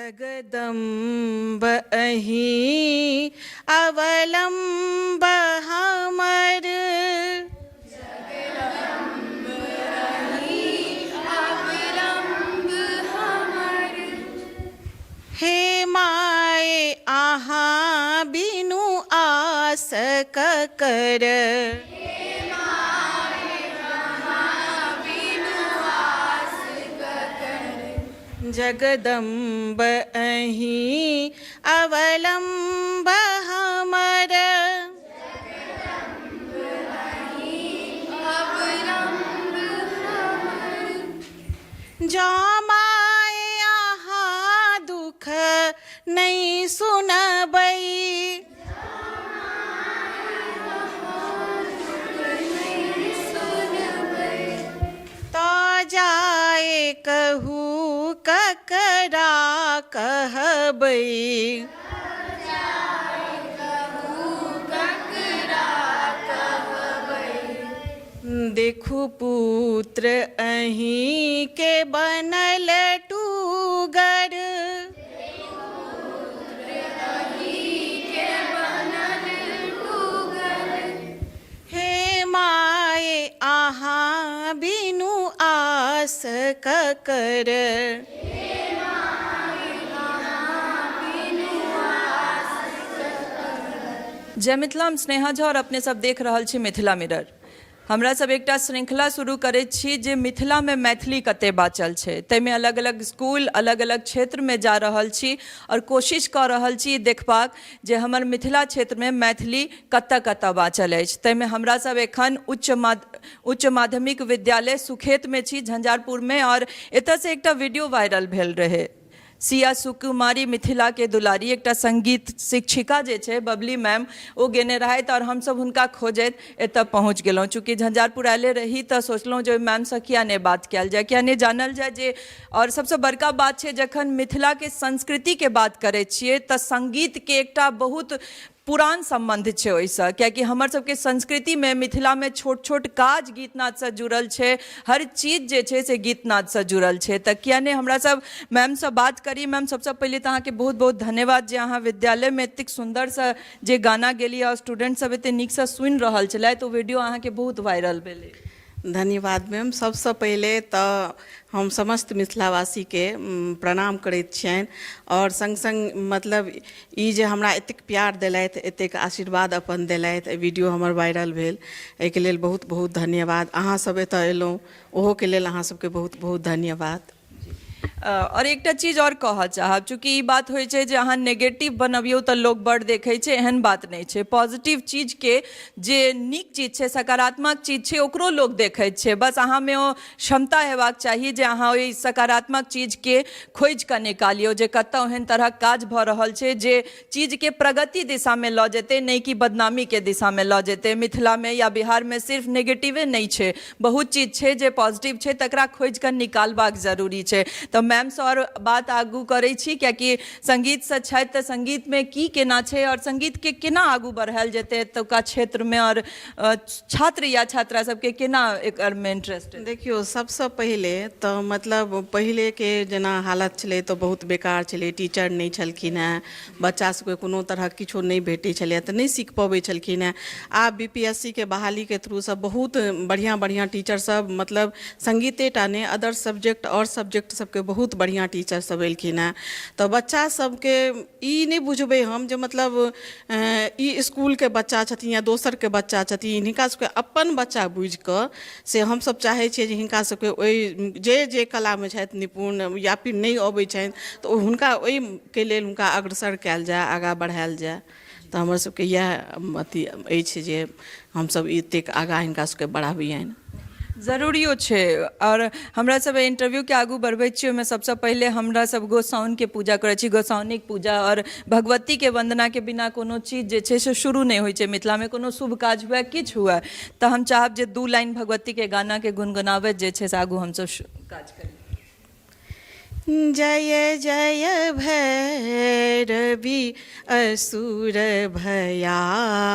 जगदम्ब अहीं अवलम्ब हमर। Hey my अहाँ बिनु आस ककर। जगदम्ब अहीं अवलम्ब हमर। जँ माय अहाँ दुख नहि सुनबै। तऽ जाय कहू ककरा कहबै। देखू पुत्र अहीँके बनल टूगर। हे माय अहाँ बिनु आस ककर। जय मिथिला, हम स्नेहा झा और अपने सब देख रहल छी मिथिला मिरर। हमरा सब एकटा श्रृंखला शुरू करैत छी जे मिथिलामे मैथिली कते बाँचल छै, ताहिमे अलग अलग स्कूल अलग अलग क्षेत्रमे जा रहल छी आओर कोशिश कऽ रहल छी देखबाक जे हमर मिथिला क्षेत्रमे मैथिली कतऽ कतऽ बाँचल अछि। ताहिमे हमरा सब एखन उच्च माध्यमिक विद्यालय सुखेतमे छी, झंझारपुरमे, आओर एतऽसँ एकटा वीडियो वायरल भेल रहै, सिया सुकुमारी मिथिला के दुलारी, एकटा संगीत शिक्षिका जे छै बबली मैम, ओ गेने रहथि आओर हमसभ हुनका खोजैत एतऽ पहुँच गेलहुँ। चूँकि झंझारपुर आयले रही तऽ सोचलहुँ जे ओहि मैमसँ किया नहि बात कयल जाय, किया नहि जानल जाय जे। आओर सबसँ बड़का बात छै जखन मिथिलाके संस्कृतिके बात करै छियै तऽ संगीतके एकटा बहुत पुरान सम्बन्ध छै ओहिसँ, कियाकि हमर सबके संस्कृतिमे मिथिलामे छोट छोट काज गीतनादसँ जुड़ल छै, हर चीज जे छै से गीतनादसँ जुड़ल छै। तऽ किया नहि हमरा सब मैमसँ बात करी। मैम, सबसँ पहिले तऽ अहाँके बहुत बहुत धन्यवाद जे अहाँ विद्यालयमे एतेक सुन्दरसँ जे गाना गेलियै आओर स्टूडेंट सब एते नीकसँ सुनि रहल छलथि, ओ वीडियो अहाँके बहुत वायरल भेलै। धन्यवाद मैम। सबसँ पहिले तऽ हम समस्त मिथिलावासीके प्रणाम करैत छियनि आओर सङ्ग सङ्ग मतलब ई जे हमरा एतेक प्यार देलथि, एतेक आशीर्वाद अपन देलथि, एहि वीडियो हमर वायरल भेल, एहिके लेल बहुत बहुत धन्यवाद। अहाँसभ एतय एलहुँ ओहोके लेल अहाँ सबके बहुत बहुत धन्यवाद। आओर एकटा चीज आओर कहऽ चाहब, चूँकि ई बात होइ छै जे अहाँ नेगेटिव बनबियौ तऽ लोक बड़ देखै छै, एहन बात नहि छै। पॉजिटिव चीजके, जे नीक चीज छै, सकारात्मक चीज छै, ओकरो लोक देखै छै। बस अहाँमे ओ क्षमता हेबाक चाही जे अहाँ ओहि सकारात्मक चीजके खोजि कऽ निकालियौ जे कतऽ ओहन तरहक काज भऽ रहल छै जे चीजके प्रगति दिशामे लऽ जेतै, नहि कि बदनामीके दिशामे लऽ जेतै। मिथिलामे या बिहारमे सिर्फ नेगेटिवे नहि छै, बहुत चीज छै जे पॉजिटिव छै, तकरा खोजि कऽ निकालबाक जरूरी छै। तऽ मैमसँ आओर बात आगू करै छी, कियाकि सङ्गीतसँ छथि तऽ सङ्गीतमे की केना छै आओर सङ्गीतके केना आगू बढ़ायल जेतै एतुका क्षेत्रमे आओर छात्र या छात्रा सबके केना एकरमे इंटरेस्ट। देखियौ, सबसँ पहिले तऽ मतलब पहिलेके जेना हालत छलै तऽ बहुत बेकार छलै। टीचर नहि छलखिन हेँ, बच्चा सबके कोनो तरहक किछो नहि भेटै छलैए तऽ नहि सीख पबै छलखिन हेँ। आब बी पी एस सी के बहालीके थ्रूसँ बहुत बढ़िआँ बढ़िआँ टीचर सब, मतलब सङ्गीते टा नहि, अदर सब्जेक्ट आओर सब्जेक्ट सबके बहुत बढ़िआँ टीचर सब एलखिन हेँ। तऽ बच्चा सबके ई नहि बुझबै हम जे मतलब ई इसकुलके बच्चा छथिन या दोसरके बच्चा छथिन, हिनका सबके अपन बच्चा बुझिकऽ से हमसब चाहै छियै जे हिनका सबके ओहि जे जे कलामे छथि निपुण या फिर नहि अबै छनि तऽ ओ हुनका ओहिके लेल हुनका अग्रसर कयल जाय, आगाँ बढ़ायल जाय। तऽ हमर सबके इएह अथी अछि जे हमसब एतेक आगाँ हिनका सबके बढ़ाबियनि। जरूरियो छै। आओर हमरा सब इंटरव्यूके आगू बढ़बै छी, ओहिमे सबसँ पहिले हमरा सब गोसाउनिके पूजा करै छी। गोसाउनिक पूजा आओर भगवतीके वन्दनाके बिना कोनो चीज जे छै से शुरू नहि होइ छै मिथिलामे, कोनो शुभ काज हुए किछु हुए। तऽ हम चाहब जे दू लाइन भगवतीके गानाके गुनगुनाबैत जे छै से आगू हमसब काज करी। जय जय भैरवी असुर भयाउनी,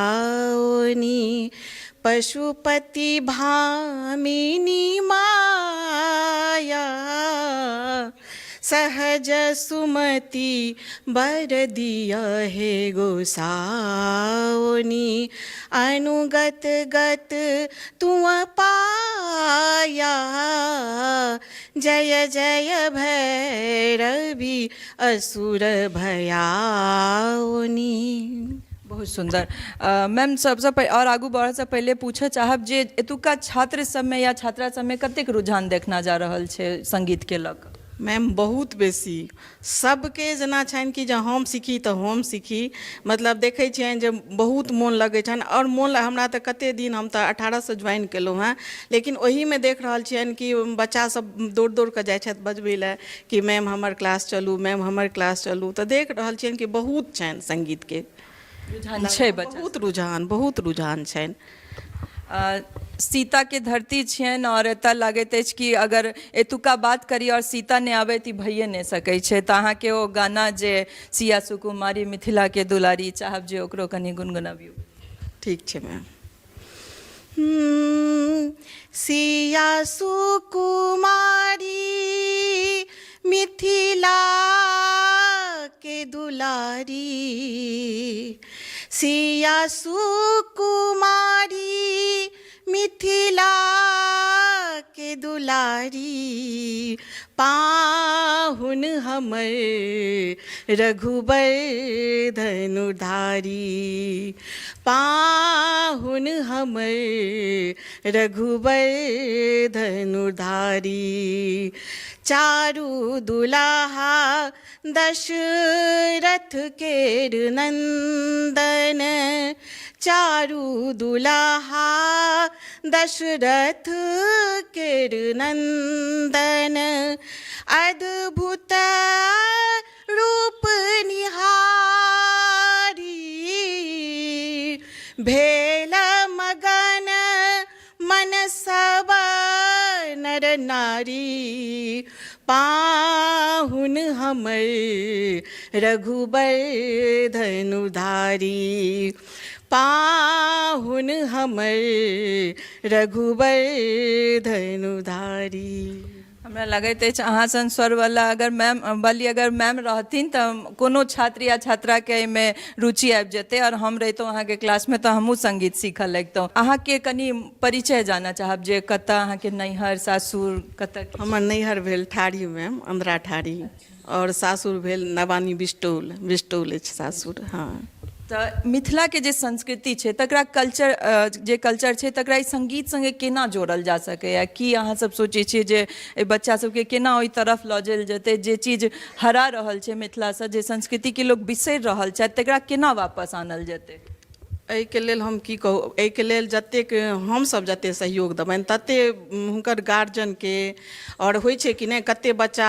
पशुपति भामिनी माया। सहज सुमति बर दिय हे गोसाउनी अनुगत गत तुअ पाया जय जय भैरवी असुर भयाउनी। बहुत सुन्दर मैम। सबसँ आओर आगू बढ़ऽसँ पहिले पूछऽ चाहब जे एतुका छात्र सबमे या छात्रा सबमे कतेक रुझान देखना जा रहल छै सङ्गीतके लऽ कऽ? मैम बहुत बेसी सबके जेना छनि कि जे हम सीखी तऽ हम सीखी, मतलब देखै छियनि जे बहुत मोन लगै छनि आओर मोन हमरा तऽ कते दिन हम तऽ 18सँ ज्वाइन केलहुँ हेँ, लेकिन ओहिमे देख रहल छियनि कि बच्चा सब दौड़ दौड़ कऽ जाइ छथि बजबै लए कि मैम हमर क्लास चलू, मैम हमर क्लास चलू। तऽ देख रहल छियनि कि बहुत छनि सङ्गीतके रुझान छै बच्चा, बहुत रुझान, बहुत रुझान छनि। सीताके धरती छियनि आओर एतऽ लागैत अछि कि अगर एतुका बात करी आओर सीता नहि आबै तऽ ई भइए नहि सकै छै। तऽ अहाँके ओ गाना जे सिया सुकुमारी मिथिलाके दुलारी, चाहब जे ओकरो कनि गुनगुनबियौ। ठीक छै मैम। सिया सुकुमारी मिथिला के दुलारी, सिया सुकुमारी मिथिला के दुलारी, पाहुन हमर रघुबर धनुधारी, पाहुन हमर रघुबर धनुधारी। चारू दुलाहा दशरथ केर नन्दन, चारू दुलाहा दशरथ केर नन्दन, अद्भुत रूप निहारी, भेल मगन मन सब नर नारी, पाहुन हमर रघुबर धनुधारी, पाहुन हमर रघुबर धनुधारी। हमरा लगैत अछि अहाँ सन स्वरवला अगर मैम वाली अगर मैम रहथिन तऽ कोनो छात्र या छात्राके एहिमे रुचि आबि जेतै। आओर हम रहितहुँ अहाँके क्लासमे तऽ हमहूँ सङ्गीत सीखऽ लगितहुँ। अहाँके कनि परिचय जानऽ चाहब जे कतऽ अहाँके नैहर सासुर कतऽ? हमर नैहर भेल ठाढ़ी मैम, अन्द्रा ठाढ़ी, आओर सासुर भेल नवानी बिस्टौल, बिस्टौल अछि सासुर। हँ। तऽ मिथिलाके जे संस्कृति छै तकरा कल्चर जे कल्चर छै तकरा ई सङ्गीत सङ्गे केना जोड़ल जा सकैए? की अहाँ सब सोचै छियै जे एहि बच्चा सबके केना ओहि तरफ लऽ जायल जेतै? जे चीज हरा रहल छै मिथिलासँ, जे संस्कृतिके लोक बिसरि रहल छथि, तकरा केना वापस आनल जेतै? एहिके लेल हम की कहू, एहिके लेल जतेक हमसभ जतेक सहयोग देबनि ततेक हुनकर गार्जियनके आओर होइ छै कि नहि। कतेक बच्चा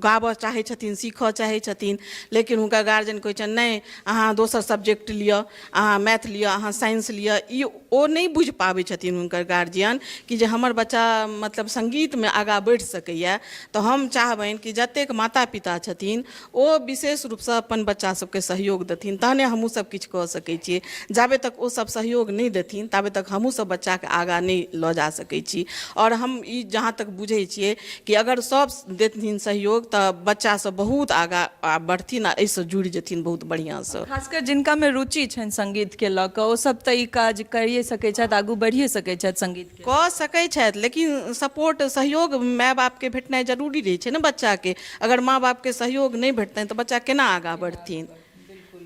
गाबऽ चाहै छथिन, सीखऽ चाहै छथिन, लेकिन हुनकर गार्जियन कहै छनि नहि, अहाँ दोसर सब्जेक्ट लिअ, अहाँ मैथ लिअ, अहाँ साइंस लिअ। ई ओ नहि बुझि पाबै छथिन हुनकर गार्जियन कि जे हमर बच्चा मतलब सङ्गीतमे आगाँ बढ़ि सकैए। तऽ हम चाहबनि कि जतेक माता पिता छथिन ओ विशेष रूपसँ अपन बच्चा सबके सहयोग देथिन, तहने हमहूँ सब किछु कऽ सकै छियै। जाबे तक ओ सब सहयोग नहि देथिन ताबे तक हमहूँ सब बच्चाके आगाँ नहि लऽ जा सकै छी। आओर हम ई जहाँ तक बुझै छियै कि अगर सब देथिन सहयोग तऽ बच्चा सब बहुत आगाँ बढ़थिन आ एहिसँ जुड़ि जेथिन बहुत बढ़िआँसँ। खासकर जिनकामे रुचि छनि सङ्गीतके लऽ कऽ ओ सब तऽ ई काज करिए सकै छथि, आगू बढ़िए सकै छथि सङ्गीतके। कऽ सकै छथि, लेकिन सपोर्ट सहयोग माय बापके भेटनाइ जरूरी रहै छै ने बच्चाके। अगर माँ बापके सहयोग नहि भेटतनि तऽ बच्चा केना आगाँ बढ़थिन?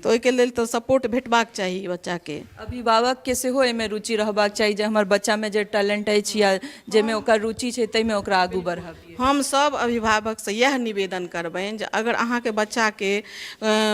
तऽ ओहिके लेल तऽ सपोर्ट भेटबाक चाही बच्चाके। अभिभावकके सेहो एहिमे रुचि रहबाक चाही जे हमर बच्चामे जे टैलेंट अछि या जाहिमे ओकर रुचि छै ताहिमे ओकरा आगू बढ़बियै। हम सभ अभिभावकसँ इएह निवेदन करबनि जे अगर अहाँके बच्चाके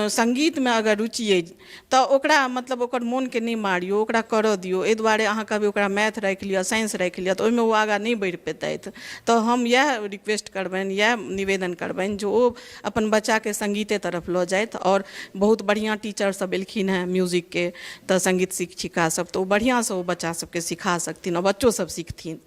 सङ्गीतमे अगर रुचि अछि तऽ ओकरा मतलब ओकर मोनके नहि मारियौ, ओकरा करऽ दियौ। एहि दुआरे अहाँ कहबै ओकरा मैथ राखि लिअ, साइंस राखि लिअ, तऽ ओहिमे ओ आगाँ नहि बढ़ि पेतथि। तऽ हम इएह रिक्वेस्ट करबनि, इएह निवेदन करबनि जे ओ अपन बच्चाके सङ्गीते तरफ लऽ जाथि। आओर बहुत बढ़िआँ टीचरसभ एलखिन हेँ म्यूजिकके, तऽ सङ्गीत शिक्षिकासभ, तऽ ओ बढ़िआँसँ ओ बच्चा सभके सिखा सकथिन आओर बच्चोसभ सिखथिन।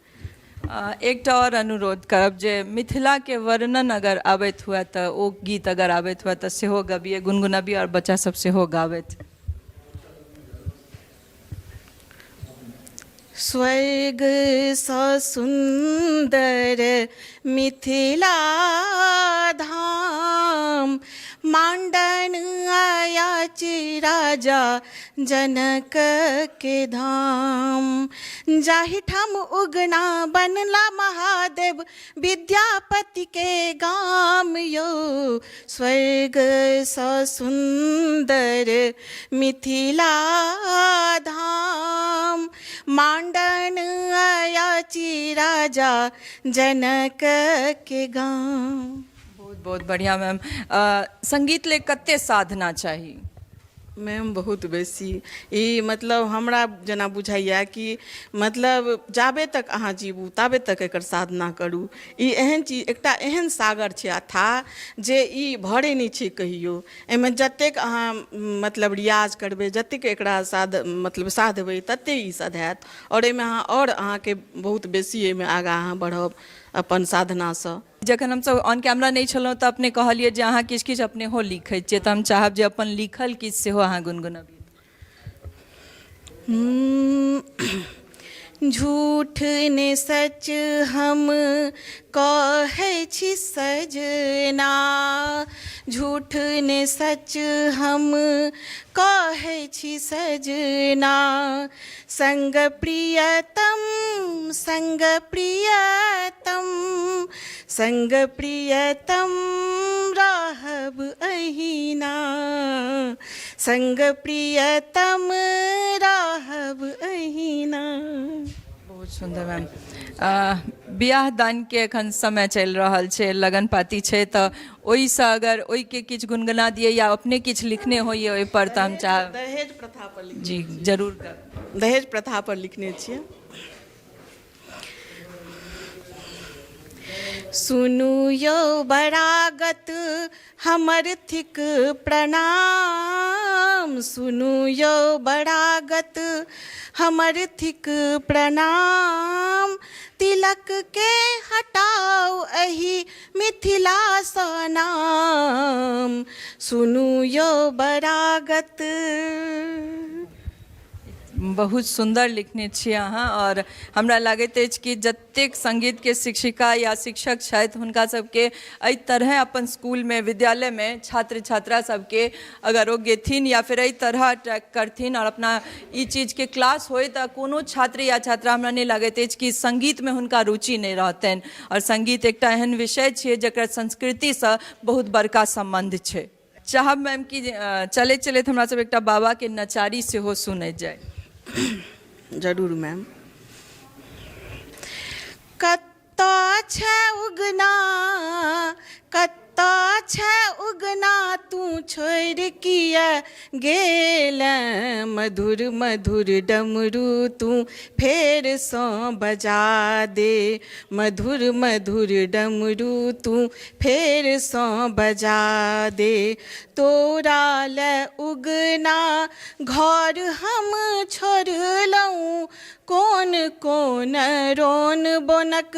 एकटा आओर अनुरोध करब जे मिथिलाके वर्णन अगर आबैत हुए तऽ ओ गीत अगर आबैत हुए तऽ सेहो गबियै, गुनगुनबियै आओर बच्चा सब सेहो गाबैत। स्वर्गसँ सुन्दर मिथिला धाम, माण्डन अयाची राजा जनक के धाम। जाहिठाम उगना बनला महादेव, विद्यापति के गाम यौ, स्वर्गसँ सुन्दर मिथिला धाम, माण्डन अयाची राजा जनक के गाम। बहुत बहुत बढ़िया मैम। संगीत ले कते साधना चाही? मैम, बहुत बेसी। ई मतलब हमरा जेना बुझाइए कि मतलब जाबे तक अहाँ जीबू ताबे तक एकर साधना करू। ई एहन चीज, एकटा एहन सागर छै अथाह जे ई भरै नहि छै कहियो। एहिमे जतेक अहाँ मतलब रियाज करबै, जतेक एकरा साध मतलब साधबै, ततेक ई सधायत आओर एहिमे अहाँ आओर अहाँके बहुत बेसी एहिमे आगाँ अहाँ बढ़ब अपन साधनासँ। जखन हमसभ ऑन कैमरा नहि छलहुँ तऽ अपने कहलियै जे अहाँ किछु किछु अपनेहो लिखै छियै, तऽ हम चाहब जे अपन लिखल किछु सेहो अहाँ गुनगुनबियौ। झूठ ने सच हम कहै छी सजना, झूठ ने सच हम कहै छी सजना, संग प्रियतम, संग प्रियतम, संग प्रियतम रहब अहिना, संग प्रियतम रहब अहिना। बहुत सुन्दर मैम। बियाह दानके एखन समय चलि रहल छै, लगन पाती छै, तऽ ओहिसँ अगर ओहिके किछु गुनगुना दियै या अपने किछु लिखने होइए ओहिपर तऽ हम चाहब। दहेज प्रथा पर लिखने। जी, जरूर करब। दहेज प्रथा पर लिखने छियै। सुनू यौ बरागत हमर थिक प्रणाम, सुनू यौ बरागत हमर थिक प्रणाम, तिलक के हटाउ एहि मिथिलासँ नाम, सुनू यौ बरागत। बहुत सुन्दर लिखने छियै अहाँ, आओर हमरा लागैत अछि कि जतेक सङ्गीतके शिक्षिका या शिक्षक छथि, हुनका सबके एहि तरहे अपन स्कूलमे, विद्यालयमे छात्र छात्रा सबके अगर ओ गेथिन या फेर एहि तरह अट्रैक्ट करथिन आओर अपना ई चीजके क्लास होइ, तऽ कोनो छात्र या छात्रा हमरा नहि लागैत अछि कि सङ्गीतमे हुनका रुचि नहि रहतनि। आओर सङ्गीत एकटा एहन विषय छियै जकर संस्कृतिसँ बहुत बड़का सम्बन्ध छै। चाहब मैम कि चलैत चलैत हमरा सब एकटा बाबाके नचारी सेहो सुनैत जाय। जरूर मैम। कतऽ छै उगना, कतऽ छै उगना, तू छोड़ि किया गेल, मधुर मधुर डमरू तू फेरसँ बजा दे, मधुर मधुर डमरू तू फेरसँ बजा दे। तोरा लए उगना घर हम छोड़लहुँ, कोन कोन रोन बोनक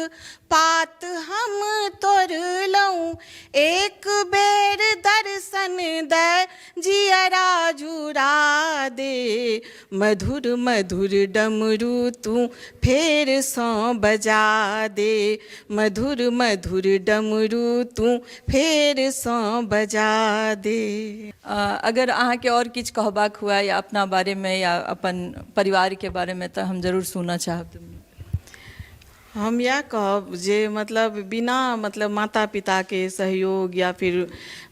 पात हम तोड़लहुँ, एक बेर दर्शन दए जियरा जुड़ा दे, मधुर मधुर डमरू तू फेरसँ बजा दे, मधुर मधुर डमरू तू फेरसँ बजा दे। अगर अहाँके आओर किछु कहबाक हुए या अपना बारेमे या अपन परिवारके बारेमे, तऽ हम जरूर सुनऽ चाहब। हम इएह कहब जे मतलब बिना मतलब माता पिताके सहयोग या फिर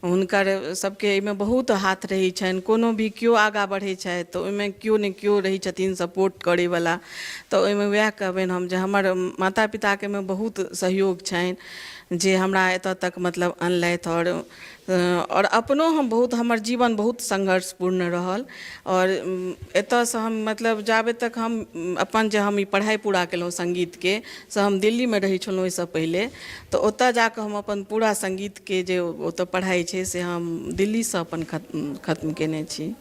हुनकर सबके एहिमे बहुत हाथ रहै छनि। कोनो भी केओ आगाँ बढ़ै छथि तऽ ओहिमे केओ ने केओ रहै छथिन सपोर्ट करैवला। तऽ ओहिमे वएह कहबनि हम जे हमर माता पिताके एहिमे बहुत सहयोग छनि जे हमरा एतऽ तक मतलब अनलथि। आओर अपनो हम बहुत, हमर जीवन बहुत संघर्षपूर्ण रहल। आओर एतऽसँ हम मतलब जाबे तक हम अपन जे हम ई पढ़ाइ पूरा केलहुँ सङ्गीतके, से हम दिल्लीमे रहै छलहुँ ओहिसँ पहिले, तऽ ओतऽ जाकऽ हम अपन पूरा सङ्गीतके जे ओतऽ पढ़ाइ छै से हम दिल्लीसँ अपन खत्म केने छी।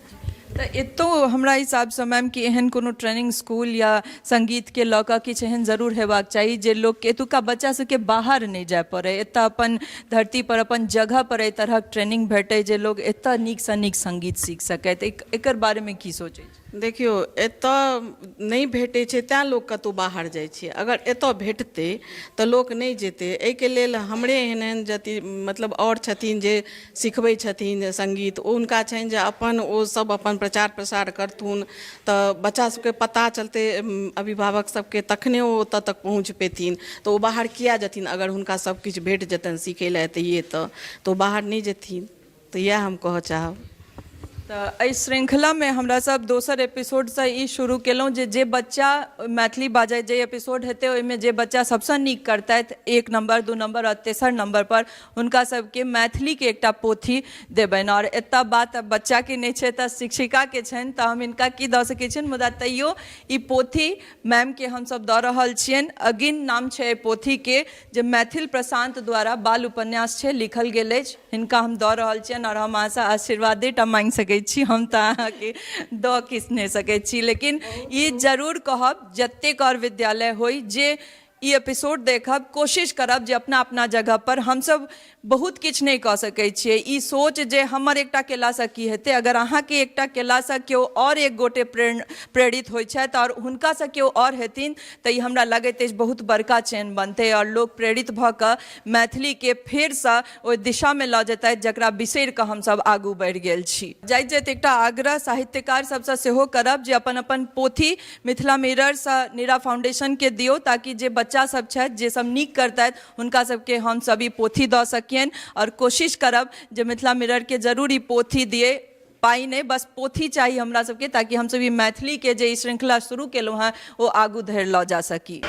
तऽ एतौ हमरा हिसाबसँ मैम कि एहन कोनो ट्रेनिंग स्कूल या सङ्गीतके लऽ कऽ किछु एहन जरूर हेबाक चाही जे लोकके, एतुका बच्चा सबके बाहर नहि जाय पड़ै, एतऽ अपन धरतीपर, अपन जगहपर एहि तरहक ट्रेनिंग भेटै जे लोक एतऽ नीकसँ नीक सङ्गीत सीख सकै। तऽ एकर बारेमे की सोचै छी? देखियौ, एतय नहि भेटै छै तैँ लोक कतहु बाहर जाइ छै। अगर एतय भेटतै तऽ लोक नहि जेतै। एहिके लेल हमरे एहन एहन जति मतलब आओर छथिन जे सिखबै छथिन सङ्गीत, ओ हुनका छनि जे अपन ओ सब अपन प्रचार प्रसार करथुन तऽ बच्चा सबके पता चलतै, अभिभावक सबके, तखने ओ ओतऽ तक पहुँच पेथिन। तऽ ओ बाहर किया जेथिन? अगर हुनका सब किछु भेट जेतनि सिखै लए एतहिये तऽ ओ बाहर नहि जेथिन। तऽ इएह हम कहऽ चाहब। तऽ एहि श्रृंखलामे हमरा सब दोसर एपिसोडसँ ई शुरू केलहुँ जे जे बच्चा मैथिली बाजै, जे एपिसोड हेतै ओहिमे जे बच्चा सबसँ नीक करतथि, 1 नम्बर, 2 नम्बर आओर तेसर नम्बर पर, हुनका सबके मैथिलीके एकटा पोथी देबनि। आओर एतऽ बात बच्चाके नहि छै, एतऽ शिक्षिकाके छनि, तऽ हम हिनका की दऽ सकै छियनि, मुदा तैयो ई पोथी मैमके हमसब दऽ रहल छियनि। अगिन नाम छै एहि पोथीके, जे मैथिल प्रशान्त द्वारा बाल उपन्यास छै, लिखल गेल अछि। हिनका हम दऽ रहल छियनि आओर हम अहाँसँ आशीर्वादे टा माँगि सकै छी, हम तऽ अहाँके दऽ किछु नहि सकै छी। लेकिन ई जरूर कहब, जतेक आओर विद्यालय होइ जे ई एपिसोड देखब, कोशिश करब जे अपना अपना जगह पर हमसब बहुत किछु नहि कऽ सकै छियै। ई सोच जे हमर एकटा केलासँ की हेतै, अगर अहाँके एकटा केलासँ केओ आओर एक गोटे प्रेरित होइ छथि आओर हुनकासँ केओ आओर हेथिन, तऽ ई हमरा लगैत अछि बहुत बड़का चेन बनतै आओर लोक प्रेरित भऽ कऽ मैथिलीके फेरसँ ओहि दिशामे लऽ जेतथि जकरा बिसरि कऽ हमसभ आगू बढ़ि गेल छी। जाइत जाइत एकटा आग्रह साहित्यकार सभसँ सेहो करब जे अपन अपन पोथी मिथिला मिररसँ नीरा फाउंडेशनके दियौ, ताकि जे बच्चा सभ छथि, जे सभ नीक करतथि, हुनका सभके हमसभ ई पोथी दऽ सकियनि। आओर कोशिश करब जे मिथिला मिररके जरूर ई पोथी दियै। पाइ नहि, बस पोथी चाही हमरा सबके, ताकि हमसब ई मैथिलीके जे ई श्रृंखला शुरू केलहुँ हेँ ओ आगू धरि लऽ जा सकी।